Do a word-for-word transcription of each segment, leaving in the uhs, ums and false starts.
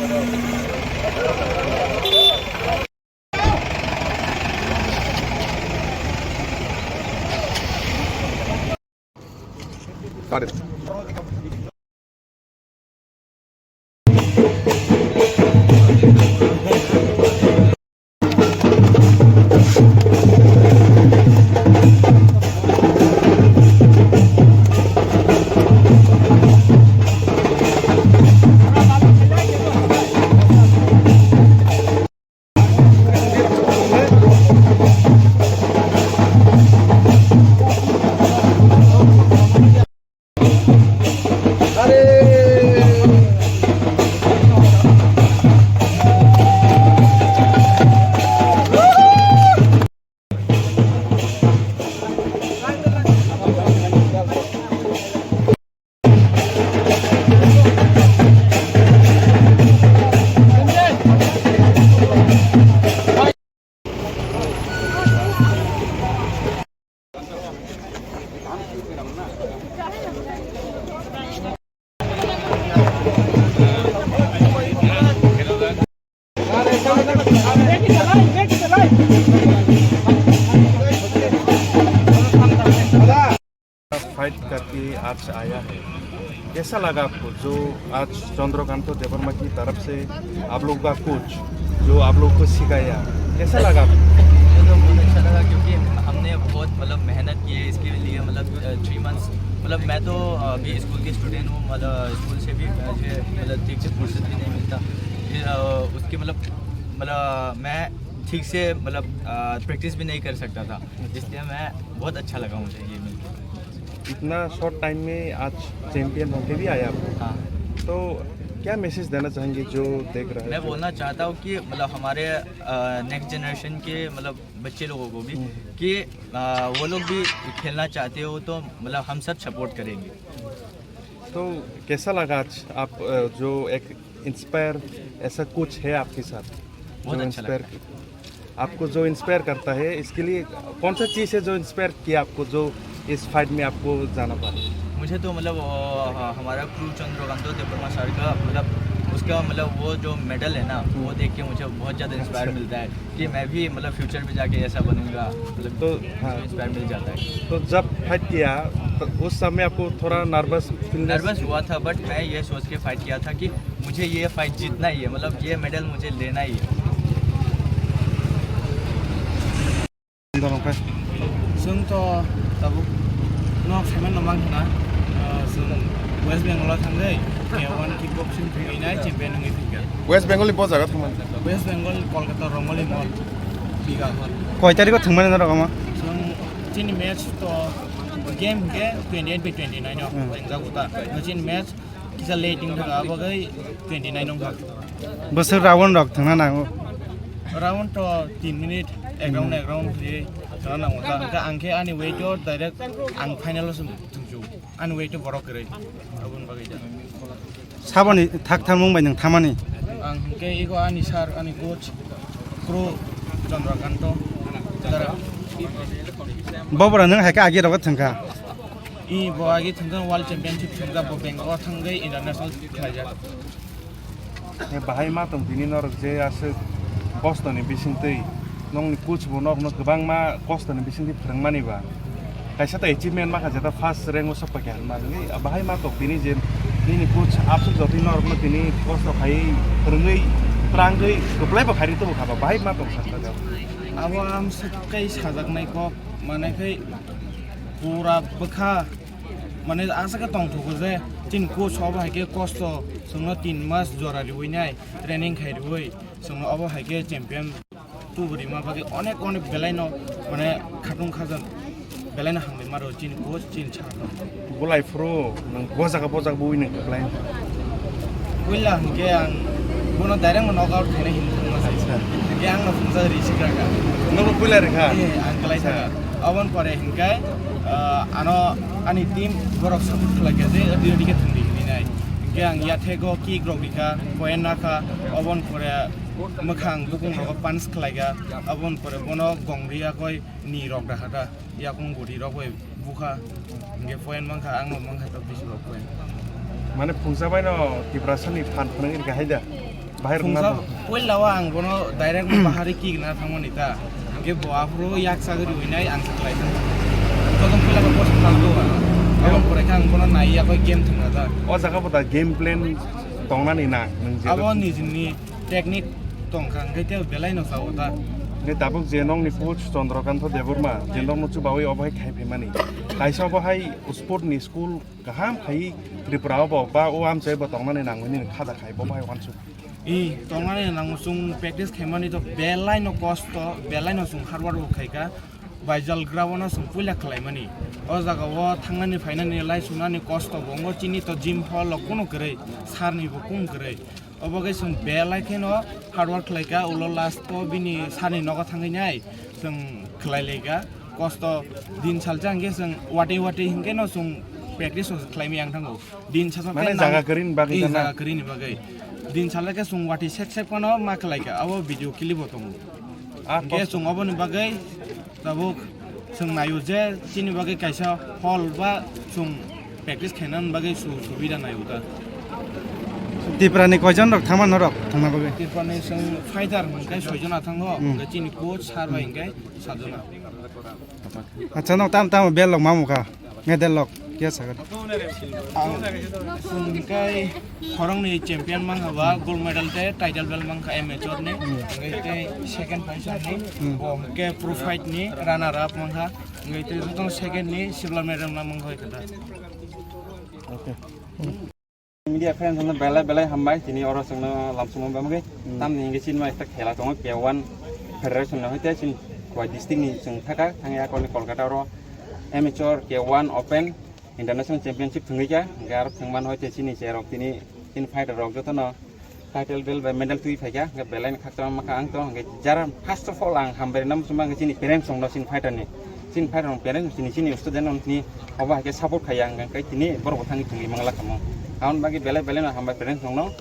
फाइट करके आज आया है, कैसा लगा आपको जो आज चंद्रकांत देवर्मा की तरफ से आप लोगों का कोच जो आप लोग को सिखाया, कैसा लगा आपको? मुझे तो बहुत अच्छा लगा, क्योंकि हम, हमने बहुत, मतलब, मेहनत की है इसके लिए, मतलब, थ्री मंथ्स। मतलब, मैं तो अभी स्कूल के स्टूडेंट हूँ, मतलब, स्कूल से भी मुझे, मतलब, ठीक से फुर्सत भी नहीं मिलता। फिर, अ, उसके, मतलब, मतलब, मैं ठीक से, मतलब, अ, प्रैक्टिस भी नहीं कर सकता था, इसलिए मैं, बहुत अच्छा लगा मुझे ये मिलकर। इतना शॉर्ट टाइम में आज चैंपियन होके भी आया आप। हाँ। तो क्या मैसेज देना चाहेंगे जो देख रहे हैं, मैं जो बोलना चाहता हूँ कि, मतलब, हमारे, अ, नेक्स्ट जनरेशन के, मतलब, बच्चे लोगों को भी, हम्म। कि, अ, वो लोग भी खेलना चाहते हो तो, मतलब, हम सब सपोर्ट करेंगे। तो कैसा लगा आज आप, अ, जो एक इंस्पायर, ऐसा कुछ है आपके साथ बहुत जो अच्छा इंस्पायर, लगता है। आपको जो इंस्पायर करता है, इसके लिए कौन सा चीज़ है जो इंस्पायर किया आपको, जो इस फाइट में आपको जाना पड़ा? मुझे तो, मतलब, वो, ह-, हमारा क्रू चंद्रकांत देवर्मा सर का, मतलब, उसका, मतलब, वो जो मेडल है ना, वो देख के मुझे बहुत ज़्यादा इंस्पायर अच्छा। मिलता है कि मैं भी, मतलब, फ्यूचर में जाके ऐसा बनूंगा, मतलब, तो, हाँ। इंस्पायर मिल जाता है। तो जब फाइट किया, तो उस समय आपको थोड़ा नर्वस फील? नर्वस हुआ था, बट मैं ये सोच के फाइट किया था कि मुझे ये फाइट जीतना ही है, मतलब, ये मेडल मुझे लेना ही है। Chwng to tabuk nok saiman no mang khna, ah, chwng West Bengal o thangwi K one kickboxing thwngwi nai champion wngwi thangkha. West Bengal ni bo jaga thangmani? West Bengal, Kolkata, Rongoli Mall, Biga Hall. Koi tarikh o thwngmani norok omo? Chwng chini match to game hwnkhe twenty eight by twenty nine o Hmm. Tengjago ta. Chini match kisa late wngkha, abo khe twenty nine wngkha. Bwswk round rok thwngna nango? Round to tin minute, ek round, Hmm. Ek round khe thwngna nango ta. Hwnkhe ang khe ani weight o direct ang final o se thwngsu. Ani weight o borok kwrwi. Aboni bagwi da. Saboni thak tharmung bai nwng thamani? Ang hwnkhe ego ani sir, ani coach, Pro Chandrakanta. Bo bwrwi nwng hai khe agi rogo thwngkha? I bo agi thwngkha world championship thwngkha, bo Bangalore thangwi international khlaijak. Bahai ma tong tini norok je aswk kosto ni bisingtwi. Nokni coach bo nokno kwbangma kostoni bisingtwi phwrwngmani ba. Kaisa ta achievement ma kha, jeta first rank o sokpakha hinmani. Bahai ma tok tini je nini coach aswk jotoi norokno tini kosto khaiwi phwrwngwi twrangwi kwplai bo khairi tubu kha ba. Bahai ma tok sakha. Abo ang swk kai sajaknai kok, mane khai pura bwkha, mane aswk tongthogo je chini coach obo hai khe kosto chwngno tin mas jora riwi nai training khai riwi chwngno obo hai khe champion. Tuburi ma bagwi onek onek belai no, mane, khatung khajan belai no hambai maro chini coach chini sir no. Bolai phuru nwng bojaga bojaga bui nwng kwplai. Puila hwnkhe ang bono direct no knock out khaina hinwi thangma sai. Acha. Hwnkhe ang no phungjak ri sikha kha. Nono puila rikha? Eh, ang kwlai Acha. Thangkha. Oboni pore hwnkhe, ah, ano ani team borok support khlai kha je adi adi khe thwngdi hinwi nai. Hwnkhe ang yathego kick rok rikha, point nakha, oboni pore mwkhang bukung rogo punch khlaikha, aboni pore bono gongri yakoi ni rok dakha da, yakung guri rok bai bukha, hwnkhe point mankha, ang no mankha to bisi rok point. Mane phungsa bai no Tiprasa ni phan phunuk ni kahai da? Bahai rwna Sungsa bo. Puila o ang bono direct bahari kick na thangmani ta. Hingke bo aphuru yak sagri winai ang saklai thang. Jotong puila ko post thang do. Abang pore kha ang bono nai ya koi game thangna ta. O jaga bo da game plan tongnani na nung je. Abo nijini technique tongkha hingke te belai no sao ta. Ni tabuk je nong ni coach Chandrakanta Debbarma, je nong no chubawi obo hai khai phaimani. Kaisa obo hai sport ni school kaham khai Tripura o bo ba o amchai bo tongnani nangwi nini khada khai bo bai wansuk. I tongnani nangwi chwng practice khaimani to belai no kosto, belai no chwng hard work bo khaika. Baijal ground o chwng puila khlaimani. O jaga o thangnani phainani lai sunani kosto bo wngo chini to gym hall o kunu kwrwi, sir ni bo kung kwrwi. Obo khe chwng belai kheno hard work khlaika, ulo last o bini sir ni nogo thangwi nai chwng khlai laika. Kosto din salsa hingke chwng watwi watwi hingke no chwng practice o khlaimani ang thango. Din salsa Mane khe jaga nang-, kwrwini bagwi i jana? Jaga kwrwini bagwi. Din salsa khe chwng watwi sek sek phano ma khlaika, abo video clip bo tongo. Ah, hingke kosto. Chwng oboni bagwi tabuk chwng naio je chini bagwi kaisa hall ba chwng practice khainani bagwi su-, subida naio ta. Tripura ni koijon rok thangma norok thangna bagwi? Tripura ni chwng fighter hingke soijon athang no, Hmm. hingke chini coach sir bai hingke sajona. Acha, no tam tam bel lok mamu kha. Medal lok kya sagar? Ang sungkai khoroknwi champion mankha ba, gold medal tei title belt mankha amateur ni, hingke tei second position ni, Hmm. bo hingke pro fight ni runner up mankha, hingke tei jotono second ni silver medal ma mankha hoi kha da. Okay. Media friends no belai belai hambai, tini oro chwngno lamsongma bagwi. Hmm. Tamni hingke chini ekta khela tongo, K one Federation no hoite chini Khowai district ni chwng thaka, thangya akorni Kolkata oro amateur K one Open International Championship thwngwi kha, hingke aro thwngmano hoite chini cherok tini, tini fighter rok jotono title belt bai medal twi phaikha, hingke belai ni khakchangma kha ang to, hingke jara first of all ang hambai rwna muchungma hingke chini parents rokno chini fighter ni, chini fighter rok parents chini, chini student rok tini obo hai khe support khaiya, hingke khe tini borok bo thangwi thwngwi mangla kamo. Aboni bagwi belai belai no hambai parents rokno,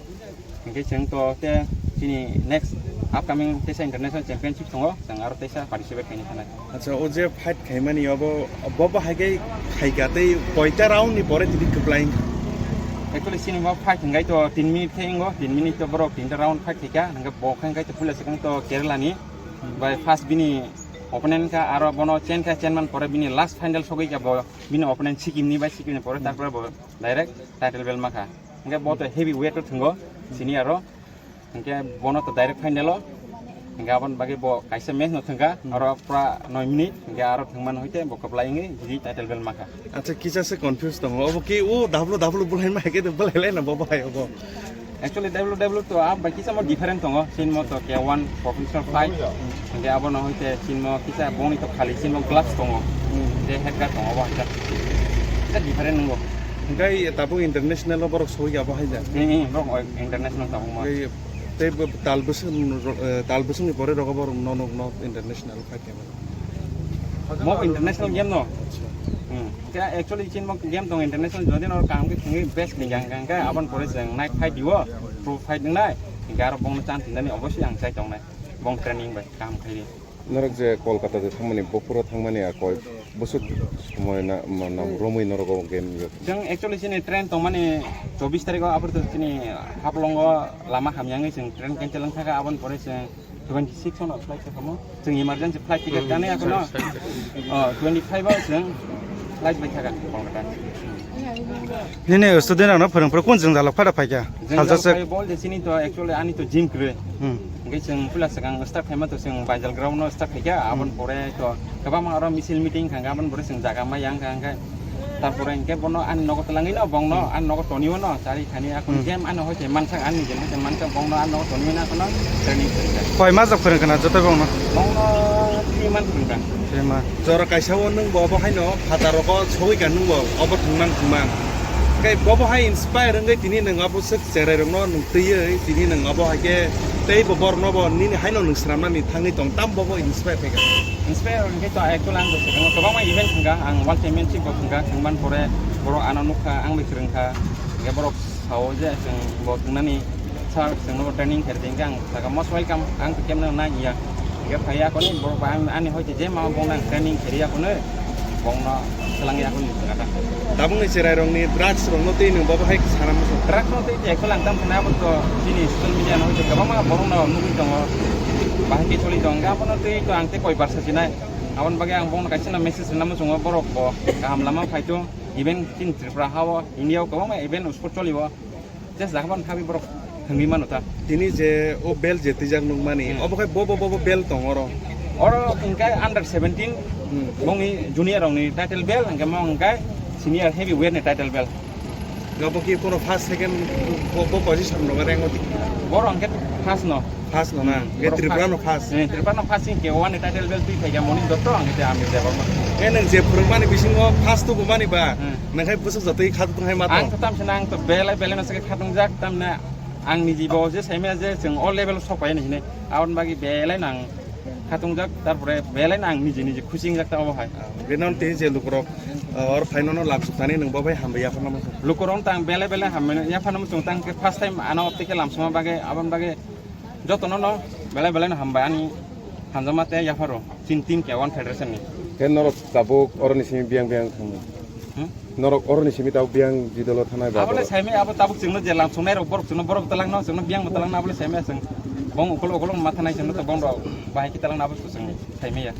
hingke chwng to te chini next upcoming teisa international championship tongo, chwng aro teisa participate khaina thanai. Acha, o je fight khaimani obo, bobo hai khe khaika tei koita round ni pore tini kwplai wngkha? Actually, chini bo fight hingkai to tin minute khe wngo, tin minute to borok tinta round fight khaika, hingke bo khe hingkai to puila swkang to Kerala ni bai first bini opponent kha, aro bono chen kha, chen man pore bini last final sogwi kha bo, bini opponent Sikkim ni bai, Sikkim ni pore, tarpore bo direct title belt ma kha. Hingke bo to heavy weight to thwngo, senior ro. Hingke bono to direct final o. Hingke aboni bagwi bo kaisa match no thwngkha, Hmm. oro pura noi minute, hingke aro thwngmano hoite bo kwplai wngwi jini title belt ma kha. Acha, kisa se confuse tongo. Obo ki o W W bwlai ma hai khe to bwlai lai na bo bahai obo? Actually, W W to a bai kisa mo different tongo. Chini mo to K one professional fight. Hingke abono hoite chini mo kisa boni to khali chini mo gloves tongo. Hmm. Je head guard tongo bo hingke. Kisa different nungo. Hingke tabuk international o borok soi ya bo hai ja? Hmm, hmm, borok international tabuk mo. Tei, tei bo tal bwswk, eh, tal bwswk ni pore rogo borok no, no, no international fight khe. Mo international game no? Hmm. Khe actually chini mo game tong international, jodi no kaham khe thwngwi best ni gang gang khe aboni pore chwng night fight diwo, pro fight wngnai. Hingke aro bongno chance rinani obosoi ang chai tongnai. Bong training bai kaham khaidi. Norok je Kolkata je thangmani, bophuro thangmani a koi bwswk somoi na, ma, nam romwi norok o game yo? Chwng actually chini train tongmani chobbish tarikh o, aphuru chini Haflong o lama hamya wngwi chwng train cancel wng thaka, aboni pore chwng twenty six ono flight se kamo. Chwng emergency flight ticket kani akono. Oh, twenty five o chwng flight bai thaka Kolkata. Nini student rokno phwrwng phwrwng kun jwngjal rok phada phaikha? Jwngjal Salsa se phai bol je chini to actually ani to gym kwrwi. Hmm. Hingke chwng puila swkang start khaima to chwng Baijal ground no start khaikha, aboni Hmm. pore to kwbangma oro misil meeting khangkha, aboni pore chwng jaga ma yang khangkha. Tarpore hingke bono ani nogo twlangwi no, bongno Hmm. ani nogo toniwo no, chari thani akon Hmm. game ano hoite mansak, ani game hoite mansak, bongno ani nogo toniwi no, akono training khaikha. Koi mas rok phwrwng khna joto bongno? Bongno three months phwrwngkha. Three months. Jora kaisa o nwng bo obo haino phataro go sogwi ka nwng bo obo thwngman thwngman. Tei bobo hai inspire wngwi tini nwng abo swk cherai rokno nwng twiwi tini nwng abo hai khe tei bo borokno bo nini haino nwng swnamnani thangwi tong tam bobo inspire khaikha. Inspire hwnkhe to actually ang kwbangma event thwngkha, ang World Championship bo thwngkha, thwngman pore borok ano nukha, ang bai kwrwngkha, hwnkhe borok sao je chwng bo thwngnani sir chwngno training khe ringkha, ang sakha most welcome, ang to kemno nang ya, hwnkhe phaiya koni borok bai ang ani hoite je ma bo nang training khe riya kono. Bongno selangya hwnwi swngkha ta. Tabukni cherairokni drugs rokno twi nwng bobo hai sana muchung. Drugs no twi tei khe lang tam khna abo to chini social media no hoite kwbangma borok no nugwi tongo. Bahai khe choli tong abono twi to ang tei koi bar sachinai. Aboni bagwi ang bongno kaisa no message rwna muchungo borok bo kaham lama phaito. Even chini Tripura hao India o kwbangma event sport choli o. Just dakhaban khabi borok thangwi mano ta. Tini je o bel je twijak nukmani, hmm, obo khai bobo bobo bel tong oro? Oro hwnkhe under seventeen, hmm, bongni junior rokni title bel, hwnkhe mo hwnkhe senior heavyweight ni title bel. Obo ki kono first, second bo, bo position rok rango di? Oro hwnkhe first no. First no na? Hmm, ke oro Tripura first. No first. Hmm, Tripura no first hwnkhe one ni title bel twi phaikha moni dotto hwnkhe te Amir Debbarma. E nwng je phwrwngmani bisingo first tubumani ba? Hmm. Nang khai bwswk jotoi kha tong hai ma tong? Ang to tamsa nang to belai belai no se kha tong jak tamne ang niji bo je sai me je chwng o level sok pai ni hine abon bagi belai nang kha tong jak tarpore belai nang niji niji khusi jak ta obo hai. Benon te je lukurok, uh, or phaino no lam suk thani nang bo bai hambai ya phano mo. Lukurok tang belai belai hambai ya phano mo chwng tang ke first time ano opti ke lam suma bage abon bage joto no no belai belai no hambai ani hamjama te ya pharo chin team ke one federation ni. Ke norok tabuk oroni simi biang biang thangmo. Hmm? Norok oroni simi tabuk biang jidolo thanai ba Abole borok. Saimi Abo tabuk chwngno je lam songnai rok borok chwngno borok talangno chwngno biang talangno abole saimi chwng bong ukolo ukolo ma thanai chwngno to bong rok bahai ki talangno abo chwng saimi ya.